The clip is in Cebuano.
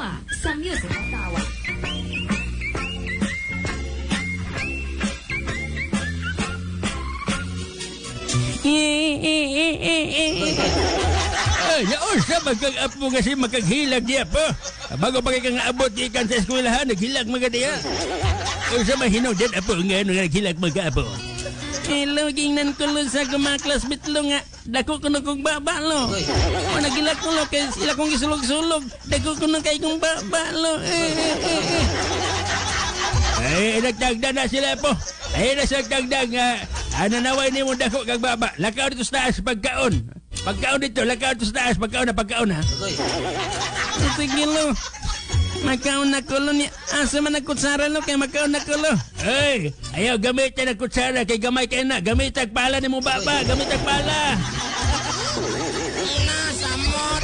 Moa sa Music Tawa. Ay, naunsa magkag-apo kasi magkaghilag diya po. Bago pa kay kang abot ikan sa eskwelahan, naghilag mga diya. Unsa man hinungdan, apo, nga ano nga naghilag mga apo? Hello, gingnan ko lo sa akong mga classmate lo nga dako ko na kong baba lo. O nagilak ko lo kay sila kong gisulog-sulog. Dako ko na kay kong baba lo. Eh, eh, eh, eh. Ay, nagtagda na sila po. Ay, nasa nagtagda nga. Ano naway ni mo dako kag baba. Lakaw dito sa taas pagkaon. Pagkaon dito, lakaw dito sa taas pagkaon na pagkaon ha. Sige lo. Makaon na ko lo ni asa man ang kutsara lo kay makaon na ko lo. Ay, ayaw gamitin ang kutsara kay gamay kay na. Gamit ang pala ni mo baba, gamit ang pala. Ina samot.